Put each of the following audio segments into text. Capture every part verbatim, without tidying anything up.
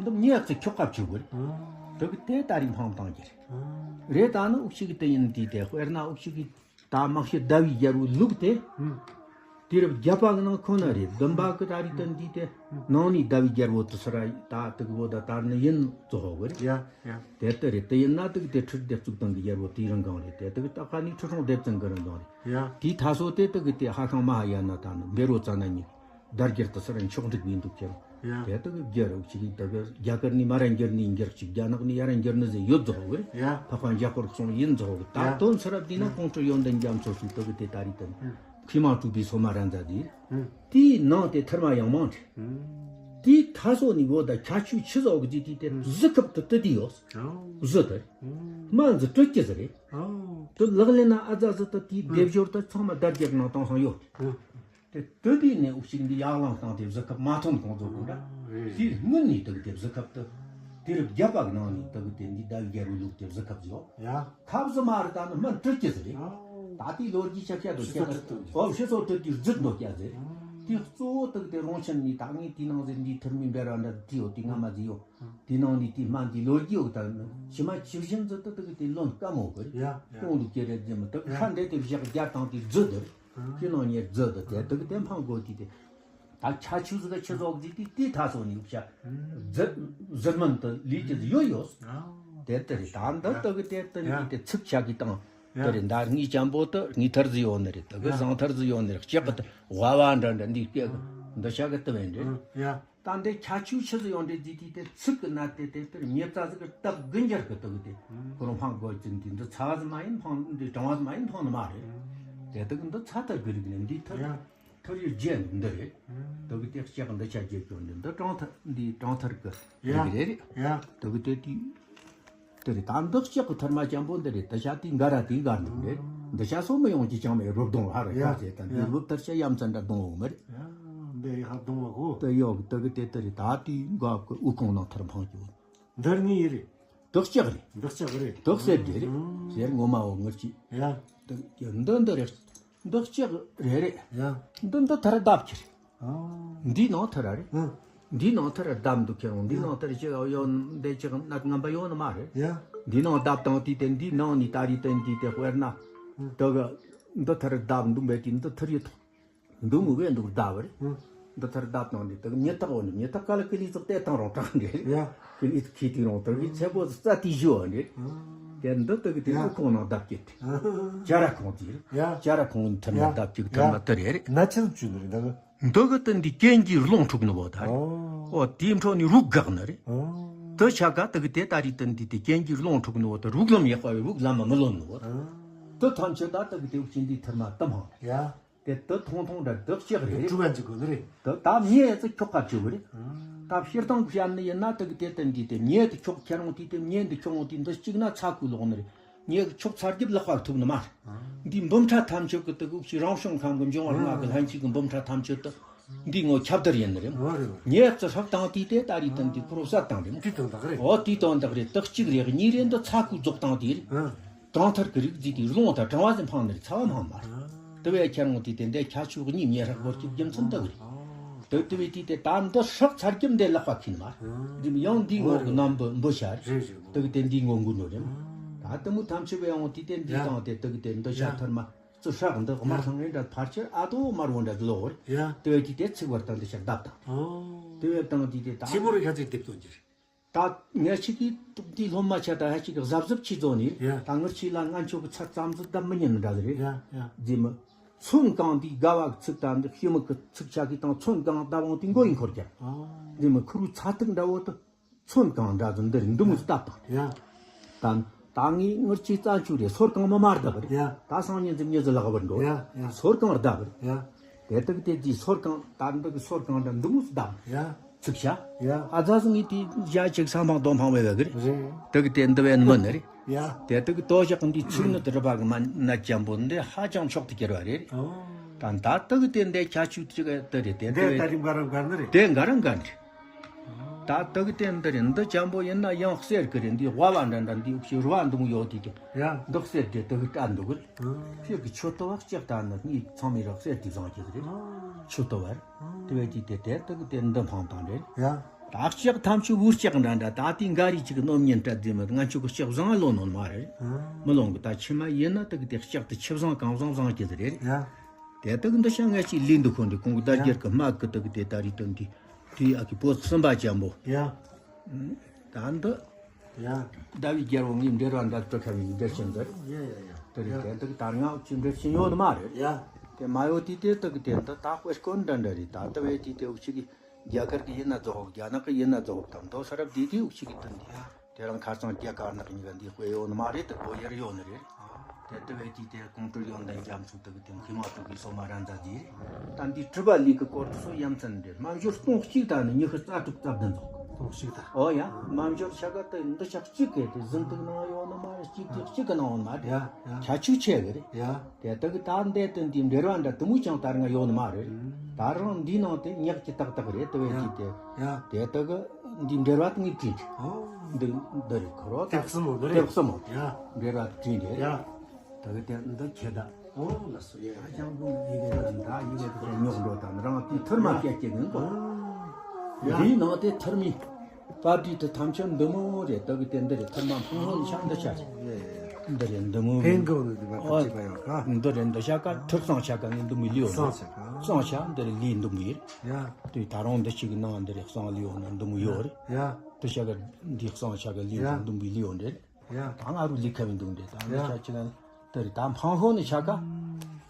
འདི་ཉེ་ཙི་ཁྱོག་ཁ་བཅུག་གི་རེད། དེ་གི་དེ་ད་རིང་འཕངས་བཏང་གི་རེད། རེད་ད་ནི་འུ་ཅག་གི་དེ་ཡིན་དུས་དེ་དཔེར་ན་འུ་ཅག་གི་ད་དམག་ཤེད་ཟླ་བའི་རྒྱལ་པོའི་ལུགས་དེ། དུས་རབས་བརྒྱད་པ་གི་ནང་ཁོ་ན་རེད། བདུན་པ་གི་ད་རིང་དེ་འདི་དེ་ནང་ནས་ཟླ་བའི་རྒྱལ་པོ་དུ་སི་ར་ད་དུ་གི་བོ་ད་དར་ནི་ཡིན་ཙོ་ཧོ་གི་རེད། དེ་ལྟ་རེད། དེ་ཡིན་ན་དུ་གི་དེ་ཁྲི་སྡེ་གཙུག་བརྟན་གི་རྒྱལ་པོ་དེའི་རིང་གང་རེད། དེ་དུ་གི་སྟག་ཁ་ནས་ཁྲི་སྲོང་ལྡེ་བཙན་གི་རིང་གང་རེད། དེའི་ཐ་སོ་དེ་དུ་གི་དེ་ཧ་ཤང་མ་ཧ་ཡ་ན་ད་ནི་བཻ་རོ་ཙ་ན་གཉིས། དར་རྒྱས་དུ་སར་མཆོག་འདུག་མི་འདུག་ཁྱེད་རང་། དེ་དག་གི་རྒྱལ་རབས་ཅིག་གིས་དག་གི་རྒྱ་གར་ནས་མར་ར་འགྱུར་ནས་འགྱུར་ཅིག་རྒྱ་ནག་ནས་ཡར་ར་འགྱུར་ནི་ཟེར་ཡོད་ཙོ་གི་རེད། འཕགས་པ་འཇམ་དཔལ་གསུང་ཡིན་ཙོ་གི། ད་དོན་ཚུར་རབ་དེ་ན་ཁོང་ཁྲོ་ཡོན་ཏན་རྒྱ་མཚོ་སུ་དག་གི་དེ་ད་རིག་དང་མཁས་མང་གྲུབ་པའི་སོ་མ་ར་མཛའ་དེ། དེའི་ནང་དེ་ཐེར་མ་ཡང་མང་དྲི། དེའི་ཐ་སོ་ནི་བོ་ད་ཁྱ་ཆུ་ཆི་ཟོག་གི་དེ་དེ་གཟི་ཁབ་ཏུ་དུ་དེ་ཡོད། གཟི་དེ། སྨན་གཟི་དྲུད་ཀྱི་ཟི་རེད། དུ་ལག་ལེན་ན་ཨ་ཛ་ཟི་དུ་དེའི་སྡེབ་སྦྱོར་དུ་ཚང་མ་དར་རྒྱས་ནང་བཏང་སང་ཡོད། དེ་དུ་དེ་ནས་འུ་ཅག་འདི་ཡག་ལང་སྟངས་དེ་གཟི་ཁབ་མ་ཐོན་གོང་ཚོ་དགོས་འདྲ། དེ་སྔོན་ནས་དུ་དེ་གཟི་ཁབ་དུ། དེ་རུ་རྒྱབ་པ་གི་ནང་ནས་དུ་དེ་འདི་ཟླ་བའི་རྒྱལ་པོའི་ལུགས་དེ་གཟི་ཁབ་ཟིག་ཡོད། ཁབ་ཟི་མ་རེད་ད་ནི་སྨན་དྲུད་ཀྱི་ཟི་རེད། ད་དེའི་ལོ་རྒྱུས་ཆ་ཤས་དུ་ཁྱེད་ཀྱི་ཨོ་ཕྱི་སོ་དྲུད་དེ་རྫུད་འདོད་ཀྱ་ཟེར། དེ་གཙོ་བོ་དུ་དེ་རོང་ཆེན་ནས་ད་ངས་དེའི་ནང་ཟེར་འདིའི་ཐུར་མའི་འབེལ་བ་འདྲ་དེ་ཡོད་དེ་ང་མ་ཟི་ཡོད། དེའི་ནང་ནས་དེའི་སྨན་དེའི་ལོ་རྒྱུས་ཡོད་ད་ནི་ཕྱི་མ་ཆིབས་བཞིན་ཟི་དུ་དུ་གི་དེ་ལོན་དཀའ་མོ་གི་རེད། ཡ་ཡ་གོང་དུ་སྐྱེ་རེད་རྫུན་མི་དུ་ཡ་ཁ་འདྲེ་དེ་བཞག་རྒྱ་དང་དེ་རྫུ་དེ་རེད། ཁྱི་ནང་ཉེར་རྫུ་དེ་དེ་དུ་གི་དེ་འཕང་དགོས་དེ་དེ། ད་ཁྱ་ཆུ་ཟི་གི་ཆུ་ཟོག་ཟི་དེ་དེ་ཐ་སོ་ནས་བྱ། རྫུ་རྫུ་སྨན་དུ་ལུས་ཀྱི་ཟི་ཡོད་ཡོད། དེ་དེ་རེད། ད་འདི་དུ་གི་དེ་དུ་ཡ་ནི་དེ་ཚིག་ཆ་གི་དང་དེ་རེད། ད་ངའི་ཅམ་པོ་དུ་ངའི་ཐར་ཟི་ཡོད་ནི་རེད། དུ་གི་ཡ་བཟང་ཐར་ཟི་ཡོད་ནི་རེད། ལྕགས་གི་དུ་ཝ་ཝ་འདྲ་འདྲ་འདི་སྐད་གི་འདི་ཤ་གི་དུ་བས་འདྲེ། ད་འདི་ཁྱ་ཆུ་ཆི་ཟིག་ཡོང་འདྲེ་ཟིག་དེ་དེ་ཚིག་གི་ན་དེ་དེ་དེར་མྱི་རྩ་ཟིག་གི་སྟབས་དགུ་འགྱུར་གི་དུ་གི་དེ་ཁོ་རང་ཕང་དགོས་ཀྱི་འདི་འདི་ཚ་བ་ཟིག་མ་ཡིན་ཕང་འདི་གྲང་བ་ཟིག་མ་ཡིན་ཕང་ནི་མ་རེད། དེ་དུ་གི་འདི་ཚ་ཐར་གི་རིགས་ནི་འདི་ཐར་ཐར་ཡི་རྗེས་འདི་རེད། དུ་གི་དེ་ལྕགས་འདི་ཆ་རྗེས་ཀྱོ་འདི་འདི་གྲང་ཐར་འདི་གྲང་ཐར་གི་རིགས་རེད། དུ་གི་དེ་དེ། དེ་རེད། ད་འདི་ལྕགས་ཀྱི་ཐུར་མ་ཅན་པོ་འདི་རེད། དུ་ཤ་དེའི་འགའ་ར་དེའི་འགའ་འདུག་རེད། འདི་ཤ་སོ་མི་ཡོང་གི་ཅང་མེད་རུབ་གདོང་ཧ་ར་ཡ་ཁ་ཟེར་ད་འདི་ཡ་རུབ་ཐར་ཤ་ཡ་མཚན་འདྲ་གདོང་འོང་མི་རེད། ཡ་འདི་ཡ་ཧ་གདོང་བ་གོ། དེ་ཡོག་དུ་གི་དེ་དེ་རེད། ད་དེའི་འགའ་གི་དབུ་ཁུང་ནང་ཐུར་འཕང་གི་འོང་། འདི་ངའི་ཡི་རེད། དུ་ལྕགས་རེད། འདི་ལྕགས་རེད། དུ་གསེར་རྒྱལ་རེད། ཟེར་ངོ་མ་འོ་ངར་ཅི། ཡ་འདི་འདི་རེད། འདི་ལྕགས་རེད་རེད། ཡ་འདི་འདི་ཐར་བརྡབ་ཀྱི་རེད། འདིའི་ནང་ཐར་ར་རེད། འདིའི་ནང་ཐར་ར་བརྡབ་འདུག་ཁྱེད་རང་འདིའི་ནང་ཐར་ཅིག་ཡོད་འདི་ཅིག་ནད་ངན་པ་ཡོད་ནི་མ་རེད། འདིའི་ནང་བརྡབ་བཏང་དུས་དེ་འདིའི་ནང་ནས་ད་རེས་དེ་འདི་དེ་དཔེར་ན། དུ་གི་འདི་ཐར་བརྡབ་འདུག་མེད་དུས་འདི་ཐར་ཡི་ཐོག་འདུག་མུ་བས་འདུག་བརྡབ་རེད། འདི་ཐར་བརྡབ་བཏང་འདི་དུ་གི་མྱི་ཐག་འོ་ནི་མྱི་ཐག་ག་ལ་ཀི་ལི་ཙོག་ལྟས་བཏང་རུང་དྲག་འདི་རེད། ཀི་ལི་ཁི་དེ་རུང་དུ་གི་ཚེ་པོ་རྩ་དེ་བཞི་འོ་འདི་རེད། དེ་འདི་དུ་གི་དེ་ཨུ་ཁོང་ནང་བརྡབ་ཀྱི་དེ། ཅ་ར་ཁོང་དེ་རེད། ཅ་ར་ཁོང་ཐར་མ་བརྡབ་ཀྱི་ཐར་མ་དེ་རེད་རེད། ན་ཆེན་བཅུ་ནི་རེད་འདི་གི། འདི་གི་སྟེང་འདི་རྐྱེན་གྱིས་རླུང་འཁྲུགས་ནི་བོ་ད་རེད། ཨོ་དེའི་འཕྲོ་ནི་རུག་འགག་ནི་རེད། དུ་ཆ་ག་དུ་གི་དེ་ད་རེས་སྟེང་འདི་དེ་རྐྱེན་གྱིས་རླུང་འཁྲུགས་ནི་བོ་ད་རུག་ལམ་ཡག་པ་བས་རུག་ལམ་མ་མི་ལོན་ནི་བོ། དུ་ཐམས་ཅད་ད་དུ་གི་དེ་བ་ཅིན་འདི་ཐུར་མ་དུ་མང་རེད། དེ་དུ་ཐུང་ཐུང་འདྲ་དུ་ལྕགས་རེད། དུ་གྲུ་བ་འཇིག་གོ་ནི་རེད། དུ་ད་མྱེ་ཙི་ཁྱོག་ཁ་བཅུག་གི་རེད། ད་ཕྱིར་བཏང་བཤད་ནི་ཡིན་ན་དུ་གི་དེ་སྟེང་འདི་དེ་མྱེ་དུ་ཁྱོག་ཁྱེད་རང་དེ་དེ་མྱེ་འདི་ཁྱོག་འོང་དུས་འདི་གཅིག་ན་ཚ་ཁུ་ལོག་ནི་རེད། ངས་ཕྱོགས་ཚར་རྒྱབ་ལག་པར་ཐུག་ནི་མ་རེད། འདིའི་འབུམ་ཕྲག་ཐམས་ཅད་ཀྱི་དུ་གུག་ཅིག་རང་བྱུང་ཁམས་ཀྱི་འབྱུང་བ་ལྔ་གི་ལྷན་སྐྱེས་ཀྱི་འབུམ་ཕྲག་ཐམས་ཅད་དུ་འདིའི་ངོ་ཁྱབ་བརྡལ་ཡིན་ནི་རེད། ངས་ཙི་ཧྲག་བཏང་དུས་དེ་ད་རེས་དུ་འདི་ཁུར་བསད་བཏང་རེད། དེའི་དོན་དག་རེད། འོ་དེའི་དོན་དག་རེད། དག་གཅིག་རེད། གཉིས་རེད། འདི་ཚ་ཁུ་རྫོགས་བཏང་དེ་རེད། གྲང་ཐར་གི་རིགས་རྫིས་དེ་རླུང་དང་གྲང་བ་ཟིན་འཕངས་ནི་རེད། ཚ་བ་འཕངས་མ་རེད། དུ་བས་ཁྱེད་རང་དེ་དེ་འདས་ཁྱ་ཆུ་གཉིས་མྱེ་ཧྲག་བོར་གྱི་རྒྱུ་མཚན་དག་རེད། དུ་དུ་བས་དེ་དེ་ད་འདི་ཧྲག་ཚར་རྒྱབ་འདས་ལག་པ་ཁྱིན་མ་རེད། ཡང་འདིའི་ངོ་གི་རྣམ་པ་འབུ་ཤ་རེད། དུ་གི་དེ་འདིའི་ངོ་འགུལ་ནོ་རེད། ད་དུ་མུ་ཐམས་ཅད་བས་ཡང་དེ་དེ་འདི་དང་དེ་དུ་གི་དེ་འདི་ཤ་ཐར་མ་ཙི་ཧྲག་འདི་དམར་ཐང་རེ་འདྲ་ཕར་ཆེར་ཨ་དོ་དམར་བོ་འདྲ་ལོ་རེད། དུ་བས་དེ་དེ་ཚིག་བར་དང་འདི་ཤ་བརྡབ་དང་། དུ་བས་དང་དེ་དེ་ད་ཆི་མོ་རེ་ཁ་ཚིག་དེབ་སྟོན་གྱི་རེད། ད་ངེད་ཅག་གིས་དུག་དེའི་སློབ་མ་ཆ་ད་ཧ་ཅིག་གི་གཟབ་གཟབ་ཅིག་བཟོ་ནས། ཡ། ད་ངར་ཆེ་ལ་ང་ཆོ་གི་ཚར་ཙམ་ཟིག་བརྡབ་མི་ཉན་འདྲ་ཟིག་རེད། ཡ་ཡ། རྫི་མི། ཚོན་གང་དེའི་དགའ་བ་གི་ཚིག་དང་འདི་ཤི་མི་གི་ཚིག་ཆ་གི་དང་ཚོན་གང་བརྡབ་འོང་དེ་མགོ་ཡི་འཁོར་རྒྱབ། ཨ། རྫི་མི་ཁུ་རུ་ཚ་ཐིག་འདྲ་བོ་དུ། ཚོན་གང་འདྲ་ཟིག་འདི་རེད་འདི་མོ་ཟིག་བརྡབ་དང་། ཡ། ད་ད་ངས་ངར་ཆེ་རྩ་ཆུ་རེད། སོར་གང་མི་མ་བརྡབ་རེད། ཡ། ད་སང་ཉིན་ཟིག་མྱི་ཟིག་ལག་བར་འགྲོ། ཡ་ཡ། སོར་གང་བརྡབ་རེད། ཡ། དེ་དག་དེ་དེའི་སོར་གང་ད་འདི་གི་སོར་གང་འདྲ་འདི་མོ་ཟིག་བརྡབ། ཡ། ཚིག་ཤ། ཡ། ཨ་ཛ་ཟིག་ངས་དེ་ཞག་ཅིག་སང་ཕང་དོ་ཕང་བའི་བས་གི་རེད། རེད། དེ་གི་དེ་འདི་བས་ནི་མིན་ནི་རེད། ཡ། དེ་དེ་གི་ལྟོ་ཞག་འདི་ཚིག་ནི་དེ་རི་བ་གི་མ་ན་ཅན་པོ་འདི་ཧ་ཅང་མཆོག་ཏུ་གྱུར་བ་རེད། ཨོ། ད་ད་དེ་གི་དེ་འདི་ཁྱ་ཆུ་ཅིག་དེ་རེད། དེ་འདི་འདི་བས་ད་རིམ་ག་རིམ་ག་ནི་རེད། དེ་འགའ་རང་འགའ་འདི། ད་དེ་གི་དེ་འདི་རེད། འདི་ཅན་པོ་ཡིན་ན་ཡང་གསེར་གི་རེད། འདི་དབའ་བ་འདྲ་འདྲ་འདི་ཕྱི་རུ་བ་འདི་མོ་ཡོད་དེ་དེ། ཡ། འདི་གསེར་དེ་དེ་གི་བཀྲ་འདུག་གི་རེད། ཨ། ཁྱེད་ཀྱི་ཆུ་ལྟོ་བ་ལྕགས་ལྟ་ནི་གཉིས་ཚང་མའི་རག་གསེར་དེ་བཟང་གི་རེད། ཨ། ཆུ་ལྟོ་བར། ཨ། དེ་བས་ཀྱི་དེ་དེ་དེ་གི་དེ་འདི་འཕང་བཏང་རེད། ཡ། ད་ལྕགས་ཐམས་ཅད་བོད་ལྕགས་འདྲ་འདྲ། ད་དེ་འགའ་རེ་ཅིག་གི་སྣོམ་ཉན་སྤྲད་དེ་མི་ང་ཆོ་གི་ལྕགས་བཟང་ལོ་ནོར་མ་རེད། ཨ། མི་ལོང་གི་ད་ཕྱི་མ་ཡིན་ན་དེ་གི་དེ་ལྕགས་དེ་ཆུ་བཟང་གངས་བཟང་བཟང་གི་དེ་རེད། ཡ། དེ་དག་འདི་ཤ་ངས་ཅིག་ལས་འདུག་ཁོ་འདི་ཁོང་གི་ད་ཡ། རྒྱལ་གི་དམག་གི་དག་དེ་ད་རེད་དོན་དེ་དེ་ཨ་ཀི་པོ་སུམ་པ་ཅན་པོ། ཡ། ད་འདི། ཡ། ཟླ་བའི་རྒྱལ་པོ་ངའི་འབྲེལ་བ་འདྲ་སྤྲོད་ཁ་བའི་འབྲེལ་ཆེན་འདི། ཡ་ཡ་ཡ། དེ་རེད། ཡ། དེ་འདི་ད་ང་ཅི་འབྲེལ་ཆེན་ཡོད་ནི་མ་རེད། ཡ། དེ་མ་ཡོད་དུས་དེ་དག་གི་དེ་འདི་ད་དཔེ་སྐོར་འདྲ་འདྲ་རེད། ད་ལྟ་བའི་དུས་དེ་འུ་ཅག་གི་རྒྱ་གར་གི་ཡིན་ན་རྫོགས་ཧོབ། རྒྱ་ནག་གི་ཡིན་ན་རྫོགས་ཧོབ་དང་དོ་ས་རབ་དེ་དེ་འུ་ཅག་གི་དོན་དེ། དེ་རང་ཁ་སང་རྒྱ་དཀར་ནག་གཉིས་ཀ་འདི་དཔེ་ཡོད་ནི་མ་རེད། དེ་གོ་ཡར་ཡོད་ནི་རེད། དེ་ལྟ་བའི་དུས་དེ་ཀོང་སྤྲུལ་ཡོན་ཏན་རྒྱ་མཚོ་དག་གི་དེ་མཁས་མ་དག་གི་སོ་མ་ར་མཛའ་དེ་རེད། ད་འདི་གྲུབ་པ་ལས་ཀྱི་སྐོར་དུ་སོ་ཡ་མཚན་འདིར་རྨ་འབྱོར་སྟོང་གཅིག་དང་ནི་ཉི་ཤུ་རྩ་དྲུག་རྩ་བདུན་རྫོགས། སྟོང་གཅིག་དང་། ཨོ་ཡ། རྨ་འབྱོར་ཆ་ག་དེ་འདི་ཆ་གཅིག་གི་དེ་ཟིན་དུ་ནང་ཡོད་ནི་མ་རེད། གཅིག་གི་གཅིག་གི་ནང་ཡོད་ནི་མ་རེད། ཡ་ཡ། ཁྱད་ཆོས་ཆེ་གི་རེད། ཡ། དེ་དག་གི་ད་འདས་དོན་དེ་འབྲེལ་བ་འདྲ་དུ་མུ་ཅང་ལྟར་ང་ཡོད་ནི་མ་རེད། ད་རང་འདིའི་ནང་དེ་ཉག་གི་ཏག་ཏག་རེད། དེ་བས་ཀྱི་དེ། ཡ། དེ་དག་གི་འདི་འབྲེལ་བ་དེ་ངས་བྲིས། ཨོ། འདི་འདི་རེད་ཁོ་རོ། སྟེགས་གསུམ་མོ་འདི་རེད། སྟེགས་གསུམ་མོ། ཡ། འབྲེལ་བ་བྲིས་རེད། ཡ། དེ་གི་དེ་འདི་ཁྱེད་ད། ཨོ་ལ་སོ་ཡ། ཨ་ཅང་བུ་ཡི་གེ་འདི་འདྲ་ཡི་གེ་དེ་ཉོག་འགྲོ་དང་རང་གི་ཐུར་མ་སྐད་ཀྱི་ངན་གོ། ཡ། འདིའི་ནང་དེ་ཐུར་མའི། པར་འདི་དེ་ཐམས་ཅད་འདི་མོ་རེད། དེ་གི་དེ་འདི་རེད། ཐུར་མ་འཕང་ལྷོ་ནི་ཤ་འདི་ཆ་རེད། འདི་རེད། འདི་མོ་ཕན་གོ་ནི་འདི་མ་ཐུབ་ཅི་པ་ཡོད་ཀ། འདི་རེད། འདི་ཤ་ཀ་ཐུར་གསང་ཆ་ཀ་ནི་འདི་མོ་ལི་ཡོད་ནི། གསང་ཆ་ཀ། གསང་ཆ་འདི་རེད། ལི་འདི་མོ་ཡིན། ཡ། དེ་ད་རུང་འདི་གཅིག་གི་ནང་འདི་རེད། གསང་ལི་ཡོད་ནི་འདི་མོ་ཡོད་རེད། ཡ། དེ་ཤ་ཀ་འདི་གསང་ཆ་ཀ་ལི་ཡ། འདི་མོ་ལི་ཡོད་རེད། ཡ། ད་ང་རུ་ལི་ཁ་བའི་འདུག་འདྲེ། ད་འདི་ཡ། ཆ་ཅི་ལ་དེ་རེད། ད་འཕང་ལྷོ་ནི་ཆ་ཀ།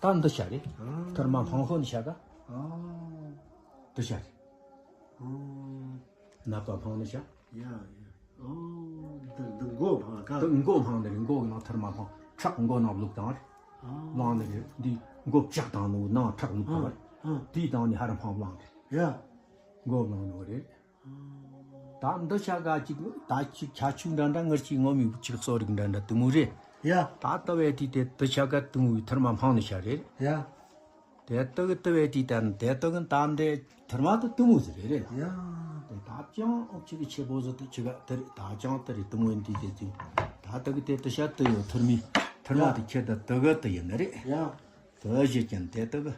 ད་འདི་ཆ་རེད། ཨ། ཐུར་མ་འཕང་ལྷོ་ནི་ཆ་ཀ། ཨ། འདི་ཆ་རེད། ཨ། ནད་པ་འཕང་ནི་ཆ། ཡ་ཡ། ཨོ། འདི་འདི་མགོ་འཕང་ཀ། འདི་མགོ་འཕང་ནི་རེད། མགོ་གི་ནང་ཐུར་མ་འཕང་། ཁྲག་མགོ་ནང་བླུགས་བཏང་རེད། ཨ། བླངས་ནི་རེད། འདི་མགོ་བཅག་བཏང་ནི་ནང་ཁྲག་བླུགས་བཏང་རེད། ཨ། དེའི་བཏང་ནི་ཧ་ར་འཕང་བླངས་རེད། ཡ། མགོ་བླངས་ནི་རེད། ད་འདི་ཆ་ག་ཅིག་ད་ཅིག་ཁྱད་ཆོས་འདྲ་འདྲ་ངར་ཅིག་ངོ་མི་ཅིག་གསོ་རིག་འདྲ་འདྲ་དུ་མོ་རེད། ཡ། ད་ལྟ་བའི་དུས་དེ་འདི་ཆ་ག་དུ་མོའི་ཐུར་མ་འཕང་ནི་ཆ་རེད། ཡ། དེ་ལྟ་གི་ལྟ་བའི་དུས་དེ་དེ་ལྟ་གི་ད་འདྲའི་ཐུར་མ་དུ་དུ་མོ་ཟེར་རེད་རེད། ཡ། དེ་ད་ཅང་ཨོ་ཅིག་གི་ཆེ་པོ་ཟེར་དུ་ཆི་ག་དེ་རེད། ད་ཅང་དེ་རེད། དུ་མོ་འདི་དེ་ཅིག་ད་ལྟ་གི་དེ་དུ་ཤ་དུ་ཡོད། ཐུར་མི་ཐུར་མ་དུ་ཁྱེད་དུ་དུ་གི་དུ་ཡིན་ནི་རེད། ཡ། དུ་བཞི་ཅན་དེ་དུ་གི